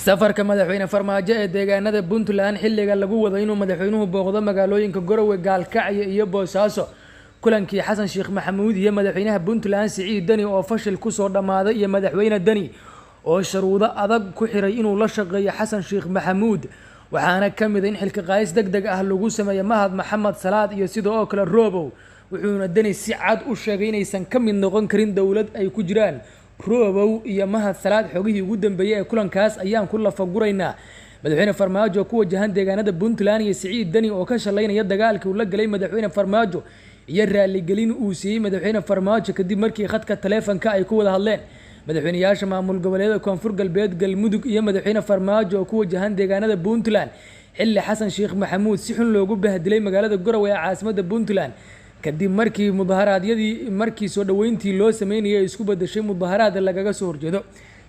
Safarka madaxweyne Farmaajo ee deegaanada Puntland xilliga lagu wado inuu madaxweynuhu booqdo magaalooyinka Garowe, Gaalkacyo iyo Boosaaso. Kulankii Xasan Sheekh Maxamuud iyo madaxweynaha Puntland Siciid Deni oo fashil kusoo dhammaaday, iyo madaxweyne Deni oo sharuudo adag ku xiray inuu la shaqeeyo Xasan Sheekh Maxamuud, waxaana ka mid a in xilka qaadis deg deg ah lagu sameeyo Mahad Maxamed Salaad iyo sidoo oo kale Robow. Wuxuuna Deni si cad u sheegay inaysan ka mid noqon karin dowlad ay ku jiraan Robow iyo Mahad Salaad. Xogihii ugu dambeeyey ee kulankaas ayaan ku lafaguraynaa. Madaxweyne Farmaajo ku wajahan deegaanada Puntland iyo Siciid Deni oo ka shalaynaya dagaalkii uu la galay madaxweyne Farmaajo iyo raaligelin uu siiyey madaxweyne Farmaajo kadib markii khadka taleefanka ay ku wada hadleen. Madaxweyneyaasha maamul goboleedyada Koonfur Galbeed, Galmudug iyo madaxweyne Farmaajo oo ku wajahan deegaanada Puntland xilli Xasan Sheekh Maxamuud si xun loogu bahdilay magaalada Garowe ee caasimadda Puntland kadib markii mudaharaadyadii markii soo dhoweyntii loo sameynayay ay isku bedeshay mudaharaad lagaga soo horjeedo.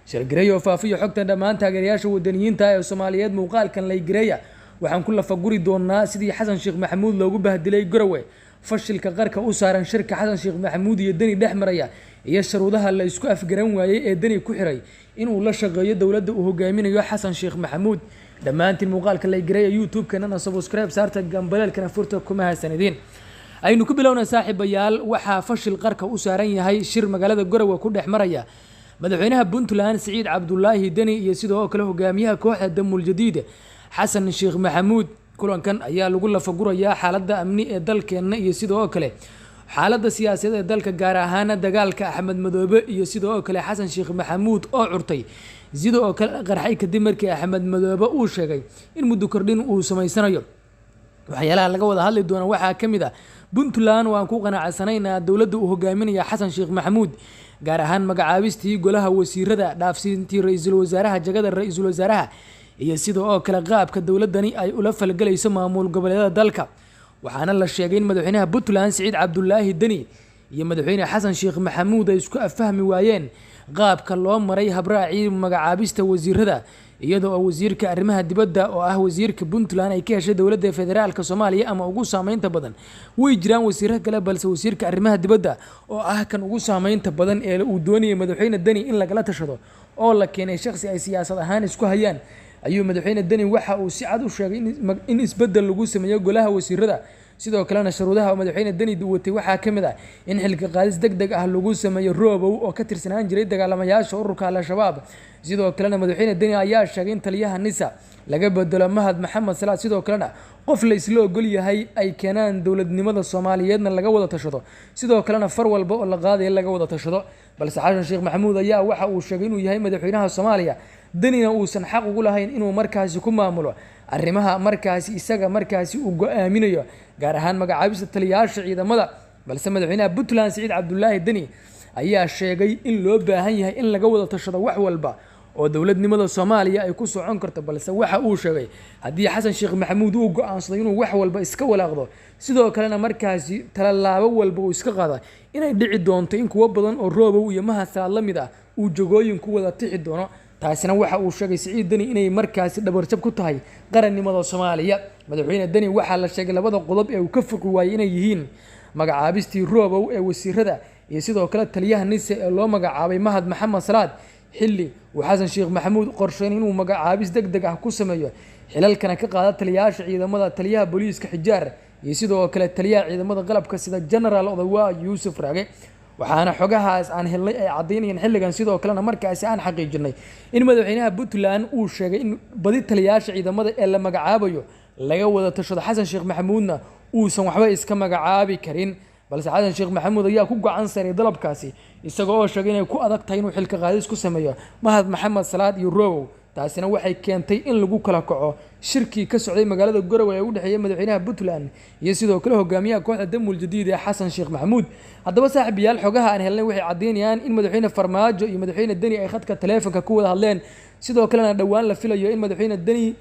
Shargareey oo faafiyo xogtan dhammaan taageerayaasha wadaniyiinta ee Soomaaliyeed. Muuqaalkan laygareeya. Waxaan ku lafaguri doonaa sidii Xasan Sheekh Maxamuud loogu bahdilay Garowe, fashilka qarka u saaran shirka Xasan Sheekh Maxamuud iyo Deni dhex maraya, iyo sharuudaha la isku afgaran waayey ee Deni ku xiray inuu la shaqeeyo dowladda uu hogaaminayo Xasan Sheekh Maxamuud. Dhammaantiin muuqaalka laygareeya, YouTube-kanana subscribe saarta, gambaleelkana furta. Kuma haysanidiin. Aynu ku bilowna, saaxiibayaal. Waxaa fashil qarka u saaran yahay shir magaalada Garowe ku dhex maraya madaxweynaha Puntland Siciid Cabdulaahi Deni iyo sidoo kale hogaamiyaha kooxda Damul Jadiid Xasan Sheekh Maxamuud. Kulankan ayaa lagu lafagurayaa xaaladda amni ee dalkeenna iyo sidoo kale xaaladda siyaasadeed ee dalka, gaar ahaana dagaalka Axmed Madoobe iyo sidoo kale Xasan Sheekh Maxamuud oo curtay, sidoo kale qarxay kadib markii Axmed Madoobe uu sheegay in muddo kordhin uu samaysanayo. Waxyaalaha laga wada hadli doona waxaa ka mid ah Puntland oo aan ku qanacsanaynaa dowladda uu hogaaminaya Xasan Sheekh Maxamuud, gaar ahaan magacaabistii golaha wasiirada, dhaafsiintii ra-iisul wasaaraha jagada ra-iisul wasaaraha, iyo sidoo oo kale qaabka dowladdani ay ula falgelayso maamul goboleedyada dalka. Waxaana la sheegay in madaxweynaha Puntland Siciid Cabdulaahi Deni iyo madaxweyne Xasan Sheekh Maxamuud ay isku affahmi waayeen qaabka loo maray habraacii magacaabista wasiirada, iyadoo oo wasiirka arrimaha dibadda oo ah wasiirka Puntland ay ka heshay dowladda federaalka Soomaaliya ama ugu saameynta badan. Way jiraan wasiiro kale, balse wasiirka arrimaha dibadda oo ah kan ugu saameynta badan ee uu doonayay madaxweyne Deni in lagala tashado oo la keenay shakhsi ay siyaasad ahaan isku hayaan, ayuu madaxweyne Deni waxa uu si cad u sheegay in isbeddel lagu sameeyo golaha wasiirada. Sidoo kalena shuruudaha madaxweyne Deni watay waxaa ka mid ah in xilka qaadis deg deg ah lagu sameeyo Robow oo ka tirsanaan jiray dagaalamayaasha ururka Al-Shabaab. Sidoo kalena madaxweyne Deni ayaa sheegay in taliyaha NISA laga bedelo Mahad Maxamed Salaad, sidoo kalena qof la isla ogol yahay ay keenaan, dowladnimada Soomaaliyeedna laga wada tashado, sidoo kalena far walba oo la qaadaya laga wada tashado. Balse Xasan Sheekh Maxamuud ayaa waxa uu sheegay inuu yahay madaxweynaha Soomaaliya, Denina uusan xaq ugu lahayn inuu markaasi ku maamulo arrimaha markaasi isaga markaasi uu go-aaminayo, gaar ahaan magacaabista taliyayaasha ciidamada. Balse madaxweynaha Puntland Siciid Cabdulaahi Deni ayaa sheegay in loo baahan yahay in laga wada tashado wax walba oo dowladnimada Soomaaliya ay ku socon karto. Balse waxa uu sheegay haddii Xasan Sheekh Maxamuud uu go-aansaday inuu wax walba iska walaaqdo, sidoo kalena markaasi talalaabo walba uu iska qaada, inay dhici doonto in kuwo badan oo Robow iyo Mahad Salaad la mid ah uu jagooyin ku wada tixi doono. Taasina waxa uu sheegay Siciid Deni inay markaasi dhabarjab ku tahay qarannimada Soomaaliya. Madaxweyne Deni waxaa la sheegay labada qodob ee uu ka foqi waayey inay yihiin magacaabistii Robow ee wasiirada iyo sidoo kale taliyaha NISA ee loo magacaabay Mahad Maxamed Salaad, xilli uu Xasan Sheekh Maxamuud qorsheyn inuu magacaabis deg deg ah ku sameeyo xilalkana ka qaada taliyayaasha ciidamada, taliyaha booliiska Xijaar iyo sidoo kale taliyaha ciidamada qalabka sida Genaraal Odawaa Yuusuf Raage. Waxaana xogahaas aan helnay ay caddaynayeen xilligan, sidoo kalena markaasi aan xaqiijinay, in madaxweynaha Puntland uu sheegay in badi taliyayaasha ciidamada ee la magacaabayo laga wada tashado, Xasan Sheekh Maxamuudna uusan waxba iska magacaabi karin. Balse Xasan Sheekh Maxamuud ayaa ku gacan saray dalabkaasi, isagoo oo sheegay inay ku adag tahay inuu xilka qaadis ku sameeyo Mahad Maxamed Salaad iyo Robow. Taasina waxay keentay in lagu kala kaco shirkii ka socday magaalada Garowe ee u dhexeeya madaxweynaha Puntland iyo sidoo kale hogaamiyaha kooxda Damul Jadiid ee Xasan Sheekh Maxamuud. Haddaba saaxiibayaal, xogaha aan helnay waxay caddeynayaan in madaxweyne Farmaajo iyo madaxweyne Deni ay khadka taleefanka ku wada hadleen, sidoo kalena dhowaan la filayo in madaxweyne Deni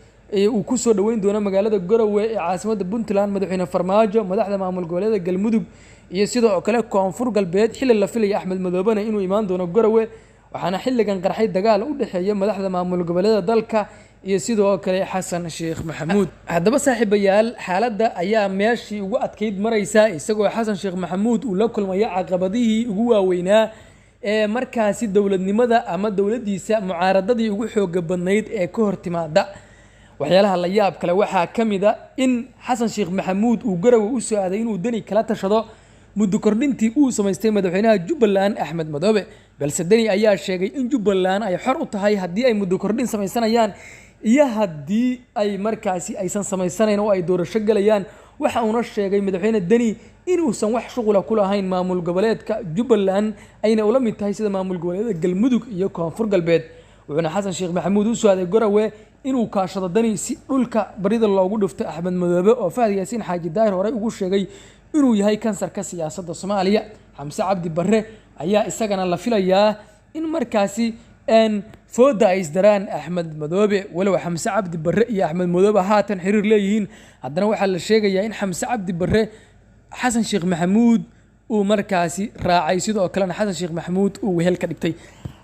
uu ku soo dhoweyn doono magaalada Garowe ee caasimadda Puntland madaxweyne Farmaajo madaxda maamul goboleeda Galmudug iyo sidoo kale Koonfur Galbeed, xilli la filaya Axmed Madoobena inuu imaan doono Garowe. Waxaana xilligan qarxay dagaal u dhexeeya madaxda maamul goboleeda dalka iyo sidoo kale Xasan Sheekh Maxamuud. Haddaba saaxiibayaal, xaaladda ayaa meeshii ugu adkayd maraysa, isagoo Xasan Sheekh Maxamuud uu la kulmaya caqabadihii ugu waaweynaa ee markaasi dowladnimada ama dowladdiisa mucaaradadii ugu xooga badnayd ee ka hor timaada. Waxyaalaha la yaab kale waxaa ka mid a in Xasan Sheekh Maxamuud uu Garowe u soo aaday inuu Deni kala tashado muddo kordhintii uu samaystay madaxweynaha Jubbaland Axmed Madoobe, balse Deni ayaa sheegay in Jubbaland ay xor u tahay haddii ay muddo kordhin samaysanayaan iyo haddii ay markaasi aysan samaysanayn oo ay doorasho galayaan. Waxa uuna sheegay madaxweyne Deni inuusan wax shuqula ku lahayn maamul goboleedka Jubbaland, ayna ula mid tahay sida maamul goboleedyada Galmudug iyo Koonfur Galbeed. Wuxuuna Xasan Sheekh Maxamuud u soo aaday Garowe inuu kaashado Dani si dhulka barida loogu dhufto Axmed Madoobe oo Fahad Yaasiin Xaaji Daahir horey ugu sheegay inuu yahay kansarka siyaasadda Soomaaliya. Xamse Cabdi Barre ayaa isagana la filayaa in markaasi fooda ay isdaraan Axmed Madoobe. Walow Xamse Cabdi Barre iyo Axmed Madoobe haatan xiriir leeyihiin, haddana waxaa la sheegayaa in Xamse Cabdi Barre Xasan Sheekh Maxamuud uu markaasi raacay, sidoo kalena Xasan Sheekh Maxamuud uu wehel ka dhigtay.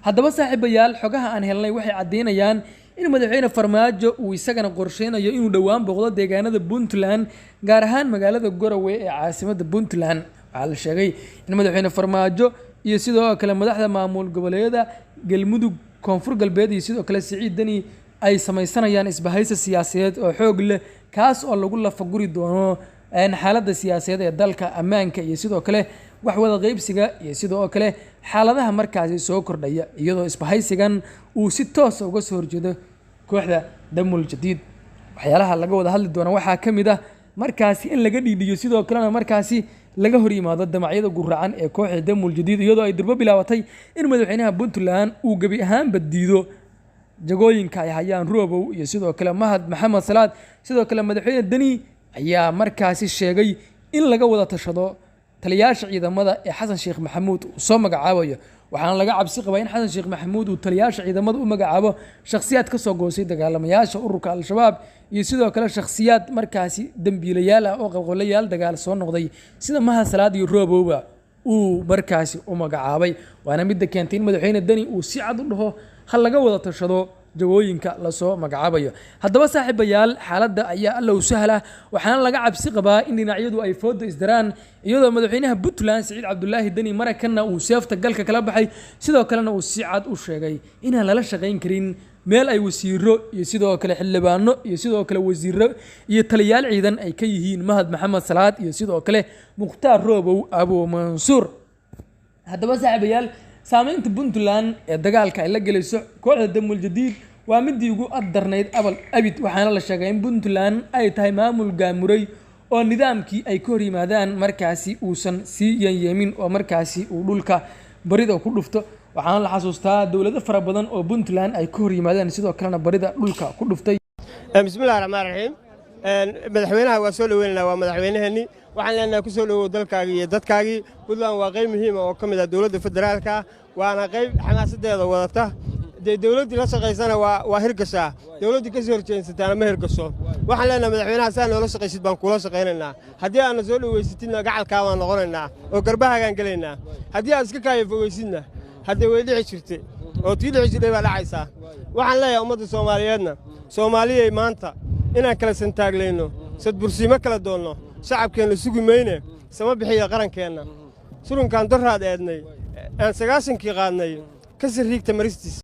Haddaba saaxiibayaal, xogaha aan helnay waxay caddeynayaan in madaxweyne Farmaajo uu isagana qorsheynayo inuu dhowaan booqdo deegaanada Puntland, gaar ahaan magaalada Garowe ee caasimadda Puntland. Waxaa la sheegay in madaxweyne Farmaajo iyo sidoo kale madaxda maamul goboleedyada Galmudug, Koonfur Galbeed iyo sidoo kale Siciid Deni ay samaysanayaan isbahaysi siyaasadeed oo xoog leh, kaas oo lagu lafaguri doono xaaladda siyaasadeed ee dalka, ammaanka iyo sidoo kale wax wada qeybsiga iyo sidoo kale xaaladaha markaasi soo kordhaya, iyadoo isbahaysigan uu si toosa uga soo horjeedo kooxda Damul Jadiid. Waxyaalaha laga wada hadli doona waxaa ka mid ah markaasi in laga dhiidhiyo, sidoo kalena markaasi laga hor yimaado damacyada guracan ee kooxda Damul Jadiid, iyadoo ay durbo bilaabatay in madaxweynaha Puntland uu gebi ahaanba diido jagooyinka ay hayaan Roobow iyo sidoo kale Mahad Maxamed Salaad. Sidoo kale madaxweyne Deni ayaa markaasi sheegay in laga wada tashado taliyaasha ciidamada ee Xasan Sheekh Maxamuud uu soo magacaabayo, waxaana laga cabsi qabaa in Xasan Sheekh Maxamuud uu taliyaasha ciidamada u magacaabo shakhsiyaad ka soo goostay dagaalamayaasha ururka Al-Shabaab iyo sidoo kale shakhsiyaad markaasi dembiilayaal ah oo qabqablayaal dagaal soo noqday, sida Mahad Salaad iyo Roobowba uu markaasi u magacaabay. Waana midda keentay in madaxweyne Deni uu si cad u dhaho ha laga wada tashado jagooyinka lasoo magacaabayo. Haddaba saaxiibayaal, xaaladda ayaa allow sahla, waxaana laga cabsi qabaa in dhinacyadu ay fooda isdaraan, iyadoo madaxweynaha Puntland Siciid Cabdulaahi Deni marakanna uu seefta galka kala baxay, sidoo kalena uu si cad u sheegay inaan lala shaqayn karin meel ay wasiiro iyo sidoo kale xildhibaano iyo sidoo kale wasiiro iyo taliyaal ciidan ay ka yihiin Mahad Maxamed Salaad iyo sidoo kale Mukhtaar Roobow Abu Mansuur. Haddaba saaxiibayaal, saameynta Puntland ee dagaalka ay la gelayso kooxda Damul Jadiid waa midii ugu addarnayd abal abid, waxaana la sheegay in Puntland ay tahay maamul gaamuray oo nidaamkii ay ka hor yimaadaan markaasi uusan sii yeemyeemin oo markaasi uu dhulka barida ku dhufto. Waxaana la xasuustaa dowlado fara badan oo Puntland ay ka hor yimaadeen, sidoo kalena barida dhulka ku dhuftay. Bismillahi raxmaan raxiim. Madaxweynaha waa soo dhoweynaynaa, waa madaxweynaheenni. Waxaan leenahay ku soo dhowow dalkaagii iyo dadkaagii. Puntland waa qayb muhiima oo ka mid ah dowladda federaalka, waana qayb xamaasaddeeda wadata. Dee dowladdii la shaqaysana waa hirgashaa, dowladdii ka soo horjeensataana ma hirgasho. Waxaan leenahay madaxweynaha, saa noola shaqaysid baan kuula shaqaynaynaa. Haddii aadna soo dhoweysatidna gacalkaa baan noqonaynaa oo garbahaagaan gelaynaa. Haddii aad iska kaaya fogeysidna, haddee way dhici jirte oo tii dhici jirtay baa dhacaysaa. Waxaan leeyahay ummadda Soomaaliyeedna, Soomaaliyay maanta inaan kala santaaglayno, sadbursiimo kala doonno, shacabkeenna sugi mayne, sama bixiya qarankeenna. Surunkaan doraad eednay aan 90-kii qaadnay ka sariigta maristiis.